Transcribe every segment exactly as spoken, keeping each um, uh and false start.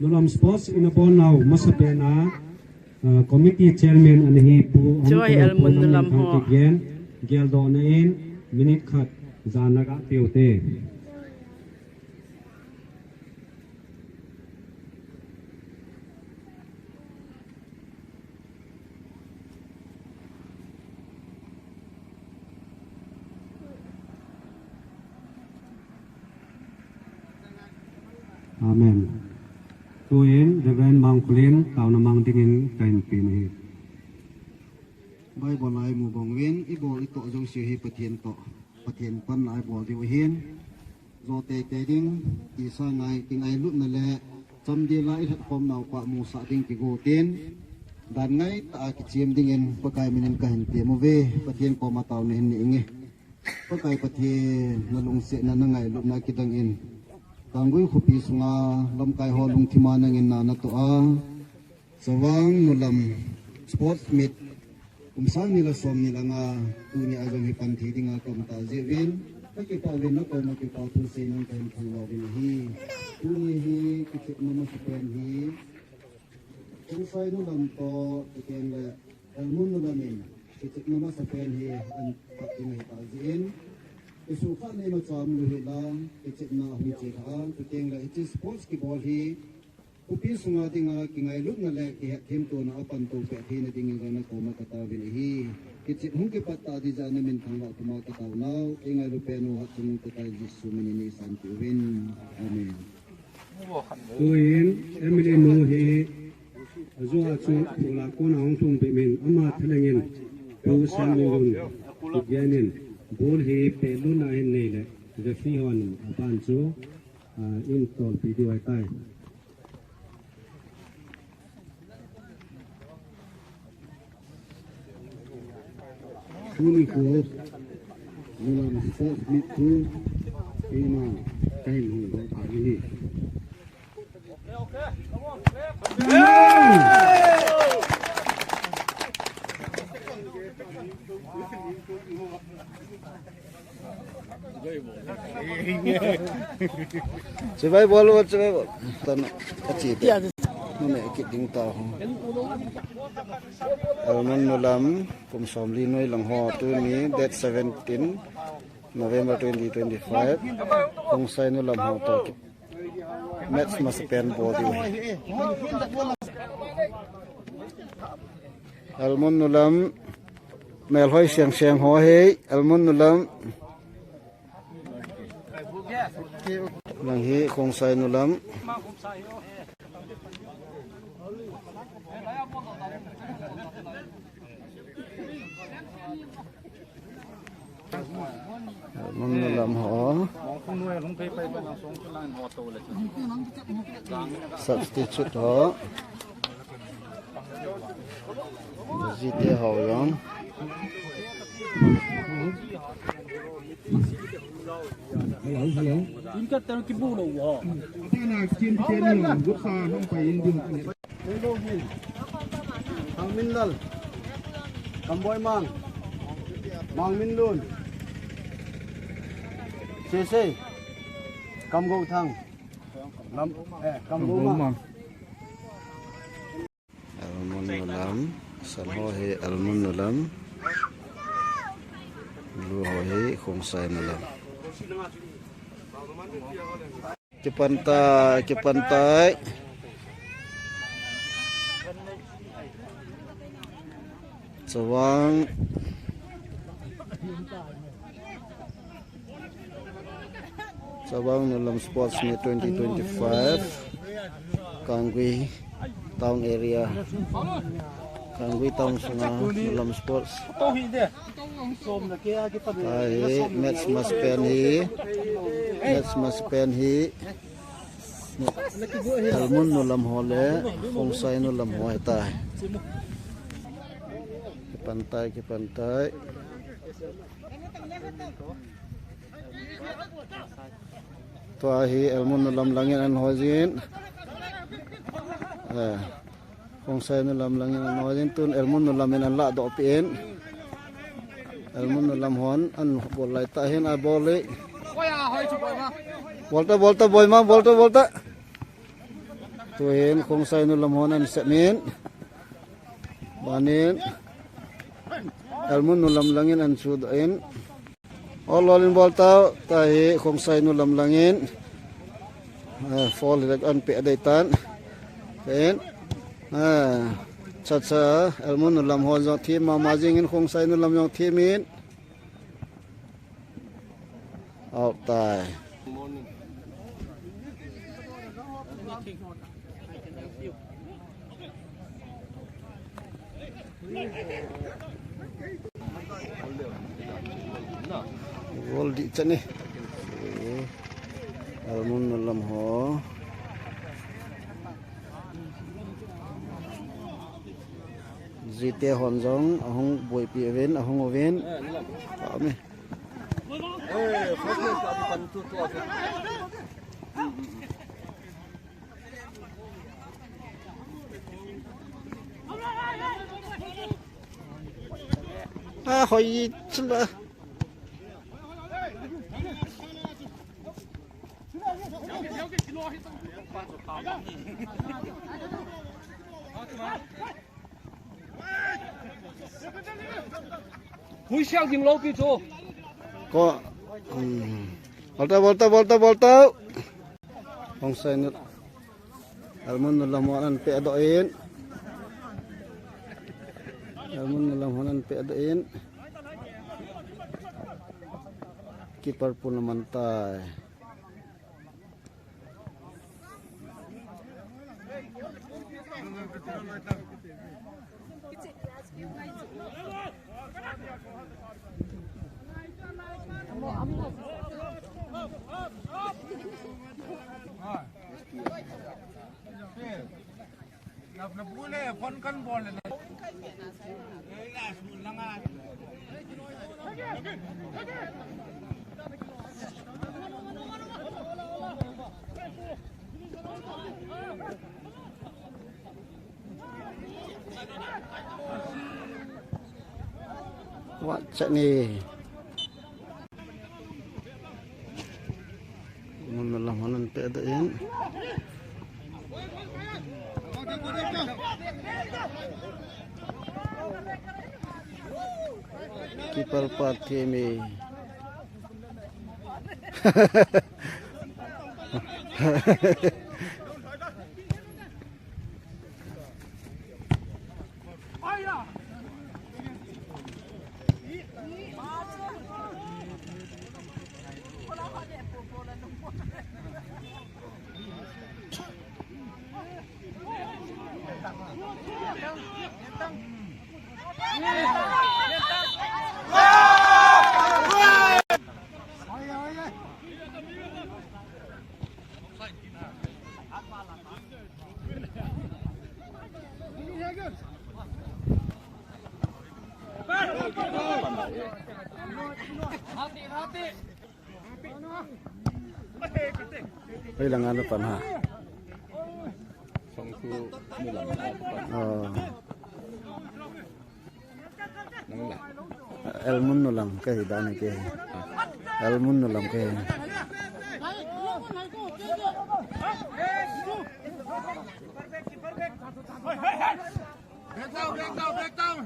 Nulam Sports in a ball now, masapen a, uh, committee chairman ana hi Pu Chu hi Amkolo Pu Almun Nulam Lamminthang ho. Kigen, geldohna in, minute khat, jana ga peh ute. Amen. Tuin, Reverend Mangkulin, taona mang dingin kahin pen ahi. Bible a imu bang uvin, ibol itoh jouse hi Pathen toh, Pathen panna ibol diu ahin. Jo teitei ding, kisa ngai, kingailutna le chamdel a ilhatkhom nau pa musah ding kigo tin, dan ngaitah a kichem dingin Pakai minin kahin tem uve, Pathen koma taona hin nei inge. Pakai Pathen, nalungsetna nangailutna kidang in, Kanggui khopi sunga lamkai ho lungthim a nangin na natoh a, Chavang Nulam Sports Meet, kum sang ni le som ni le nga, tuni a jong hi pan thei dinga kaum tah jeh uvin, kakipah uvin, nakom a kipa thu seinan kahin thangvah uvin ahi. Tuni hi kichepna masapen hi, Khongsai Nulam toh, chuteng le Almun Nulam in, kichepna masapen hi ahin pat ding ahi tah jeh in, kisuhkhah nei macha umlou hih lang, kichepna hung che kha a, chuteng le hiche sports kibol hi, khopi sunga dinga kingailutna le kihetthemtona a panto peh theina dingin jong nakoma kataovin ahi. Kichep hung kipat tah ding jeh a namin thangvah puma kataonau, eingailu pen u Hatchungnung Pakai Jesu minin neisanpeh uvin. Amen. Tuin, M L A nu hi, ajou a chu, Phola kona hung lhung peh in, ama thalheng in, Pu Sangminlun, Pu Gian in, ball hi pelun a hin nei le, referee hon, aban chu, ah, in tolpi diu ahitai. Tuni kho, Nulam Sports Meet chu, keima, kahin hung doh ahi. Chibai bol, chibai bol. Tan, achi. Nune kit ding tao. Almun Nulam, kum somli noi lang ho, tuni date seventeen November twenty twenty-five. Khongsai Nulam ho toh. Match masapen bol diu. Almun Nulam. Melhoi seng seng ho hi. Almun Nulam. Lang hi Khongsai Nulam. Almun Nulam ho. Substitute ho. Jite ho jong. Hello, hello. Inka tero kibu lo ho. Tena kin teni gutsa hung pai indi. Hello, hi. Thangminlal. Kamboimang. Mangminlun. Sese. Kamgouthang. Lam, eh, Kamgoumang. Kamgoumang. Almun Nulam, san ho hi Almun Nulam. Lu ho hi Khongsai Nulam. Kipan tai, kipan tai. Chavang. Chavang Nulam Sports Meet twenty twenty-five. Kanggui Town Area. Kanggui Town sunga Nulam Sports. Ahi, match masapen hi. Match masapen hi. Almun Nulam ho le, Khongsai Nulam ho ahitai. Kipan tai, kipan tai. Tua hi Almun Nulam langin ana hoi jin. Eh. Khongsai Nulam langin ana hoi jin, tun Almun Nulam in ana ladoh peh in. Almun Nulam hon ana bol lai tah hin abol le. Bol ta, bol ta, Boima, bol ta, bol ta. Tuhin Khongsai nu lam hon an sep in. Banin Elmun nu lam langin an chu doh in. Ol ol in bol tau, tahi Khongsai nu lam langin. Eh, foul lek an pe dei tan. Pen. Eh, cha cha, Elmun nu lam hon jong thi mama jingin Khongsai nu lam jong thi min. Out tai. Gol di chani. Elmun nu lam ho. Jite hon jong ahung boipi uvin, ahung uvin. Pami. Ah, hoi chula. Hui siang ding lo pi chu. Ko. Hmm. Bol tau, bol tau, bol tau, bol tau. Khongsai nu. Elmun nu lam hon an pe doh in. Elmun nu lam hon an pe doh in. Keeper pu na man tai. Wah, chat ni. Mun lam hon an pe doh in. Keeper pa thi mi. Hei lang anu pan ha. Song tu ni lang anu pan. Oh. Nang la. Elmun nu lam kahi dan ke. Elmun nu lam kahi. Back down, back down, back down.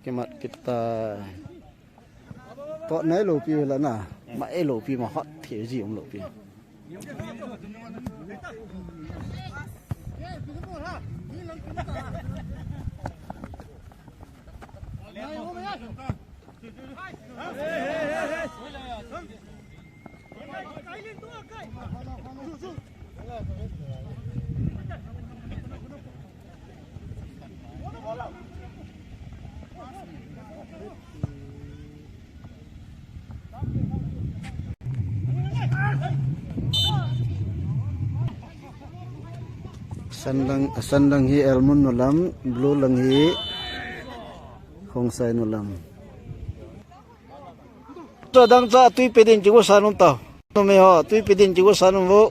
Kimat kita. To nai lo pi la na. Ma e lo pi ma hot thi ji um lo pi. San lang, san lang hi Elmun nu lam, blue lang hi Khongsai nu lam. Cha dang cha tui pe din chi ko sa num ta. Num e ho, tui pe din chi ko sa num vo.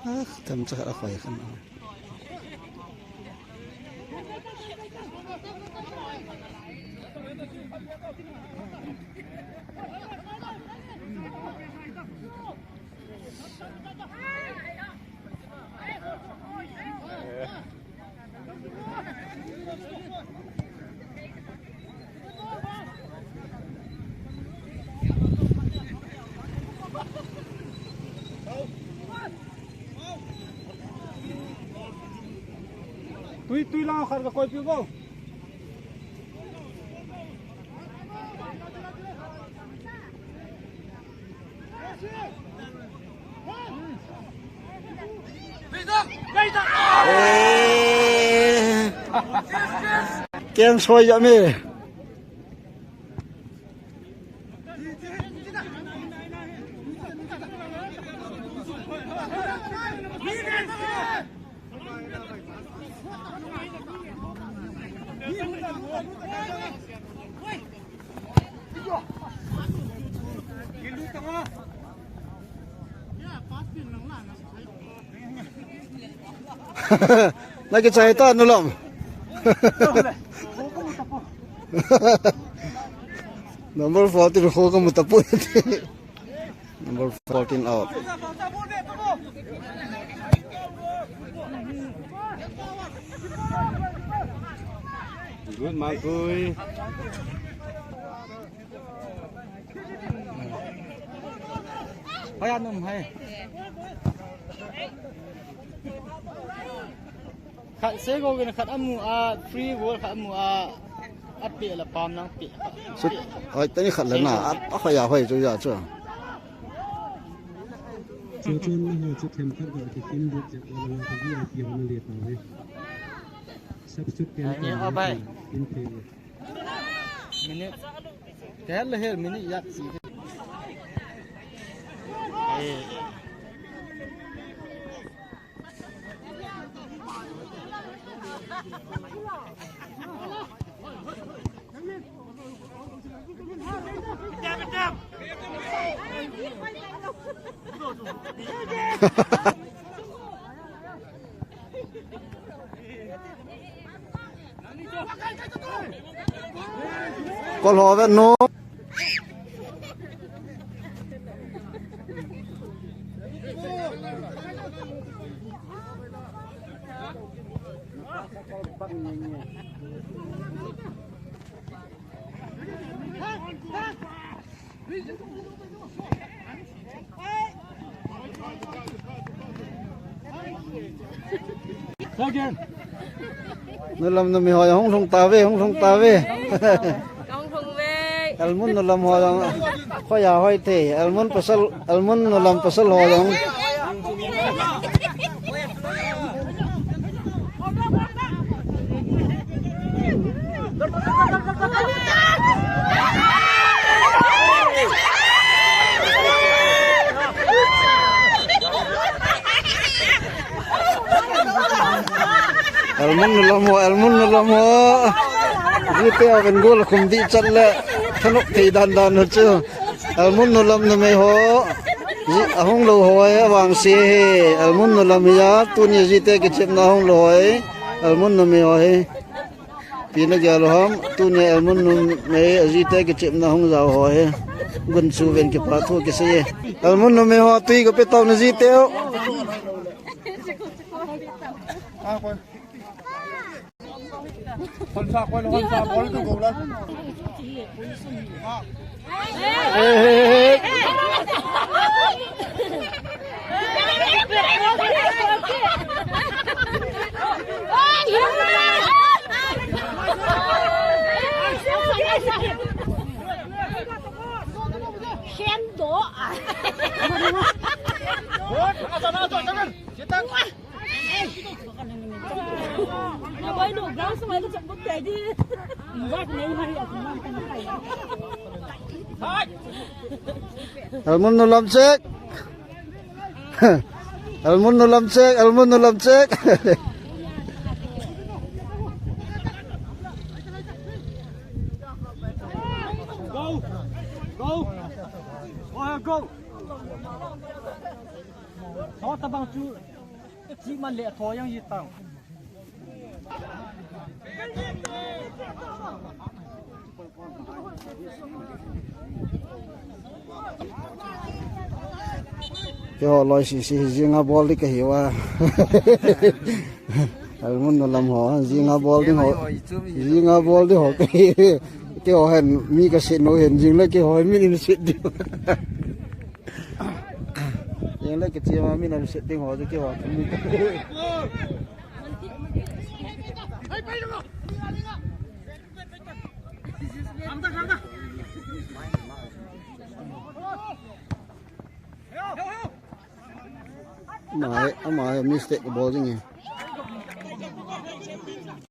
Ah, tam cha a khoi khan. Tui, tui lang khat ka koi piu ko. Eh. Ken soi ya me. Na kichai ta nulam. Number fourteen kho ka mu ta pu. Number fourteen out. Good, Mangkui. Hai anum hai. Khat se go gen khat amu a free goal khat amu a a pe la pam nang pe. Sut, hoi, tani khat la na, a, a hoi a hoi chu ya chu. Chu chun na ho chu them khat ga ki kim bu che ko la ka V I P ho na le ta ve. Substitute ken. Ai, ni, o bai. Kim pe. Minute. Tel le hel minute yak si. Eh. Kol ho vet nu. Nulam numei ho hung lhung tave, hung lhung tave. Hung lhung ve. Almun nulam ho jong. Khoja hoi thei. Almun pasal, Almun nulam pasal ho jong. Almun nulam ho, Almun nulam ho. Jite a ven gol khum dih chat le thanop thei dan dan ho chu. Almun nulam numei ho. Ji, ahung lou hoi, avangse hi. Almun nulam hi a, tuni jite kichepna ahung lou hoi. Almun numei ho hi. Pi na gel u ham, tunia Elmun numei ajite kichepna hung jao ho hi. Gunchu ven kipa thu kisei e. Elmun numei ho tui kape tau na jite ho. Elmun nu lam chek. Elmun nu lam chek, Elmun nu lam chek. Go! Go! Go! Go! Tho tabang chu, chi man le tho jong hi tang. Keiho loi sisi hi jinga bol ding kahiuva. Elmun nu lam ho, jinga bol ding ho. Jinga bol ding ho. Keiho hin mi kaset nau hin jing le keiho min in set ding. Jing le kichema min in set ding ho chu keiho thum mi. Ama hi, ama hi mistake bol jing e.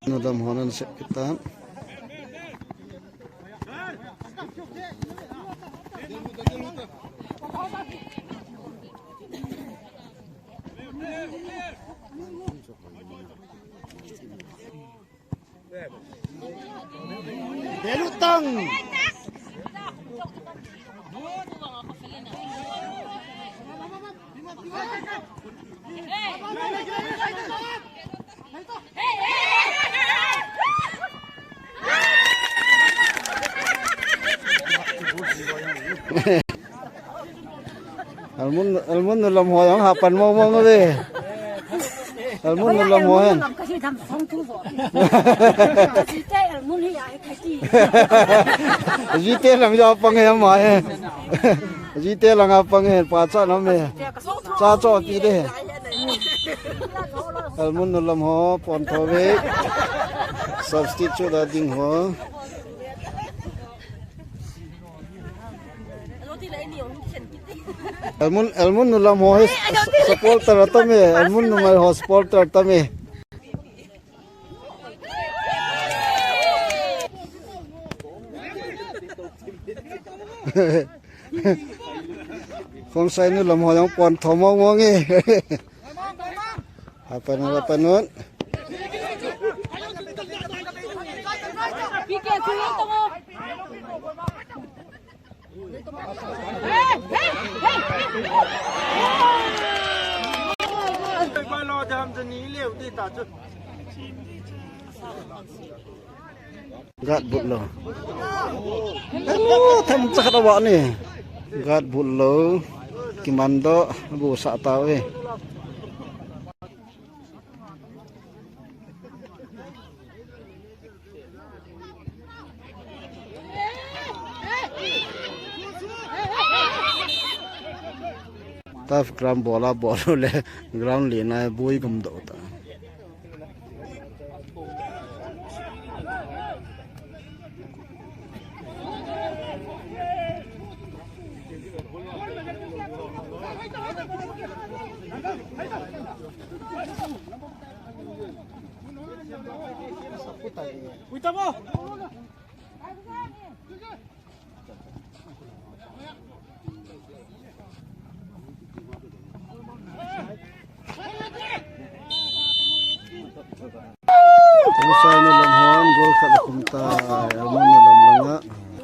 Nu lam hon an set kitan. Delutang. Elmun, Elmun nu lam ho jong hapan mong mong ve. Elmun nu lam ho hin. Lam kasi dam song tu vo. Kasi te Elmun hi ai kasi. Jite lang ja pang he ma he. Jite lang a pang he pa cha na me. Cha cho ti de. Elmun nu lam ho pon tho ve. Substitute a ding ho. Elmun, Elmun nu lam ho hi supporter atam e, Elmun numei ho supporter atam e. Khongsai nu lam ho jong pon tho mong mong e. Hapan un, hapan un. Gat but lou. Hello, them chakhat awah ni. Gat but lou. Kimando, bu sa tau e. Turf ground bol a bol le ground lina bui gum do ta. Khongsai nu lam hon goal khat akhum tai, Elmun nu lam langa.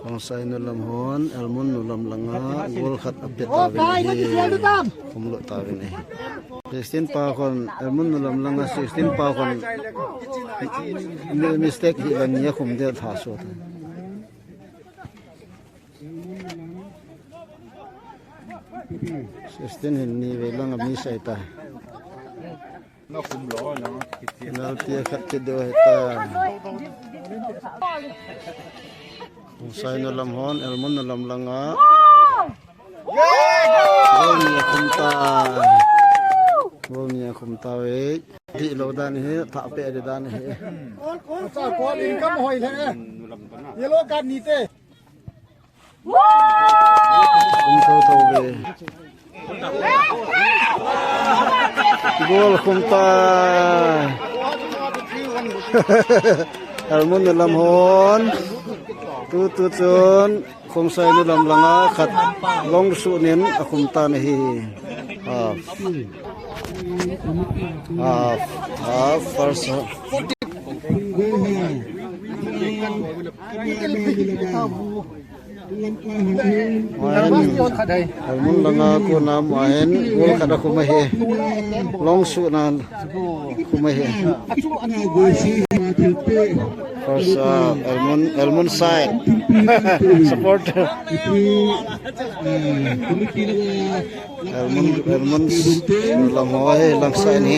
Khongsai nu lam hon Elmun nu lam langa goal khat ape tauvin ahi. Khum lou tauvin ahi. Sixteen pa khun, Elmun nu lam langa sixteen pa khun, mi-, mistake hi la ni a khum de tha so ta. Sixteen hin ni vei langa mi sai ta. Penalty a khat ti deu hita. Khongsai nu lam hon, Elmun nu lam langa. Goal ni a khum ta. Goal ni a khum ta ve. Di lo dan hi, tha pe di dan hi. Sa ko din kam hoi le. Yellow card ni te. Khum tho tho ve. Goal khum ta. Elmun nu lam hon. Tu tu chun. Khongsai nu lam langa khat long suh nin a khum tan ahi. Half. Half. Half, first half. Ahin, Elmun langa kona ahin, goal khat a khum ahi. Long suh nan khum ahi. First, uh, Elmun, Elmun side. Supporter. Elmun, Elmun lam ho ahi, lang side ni.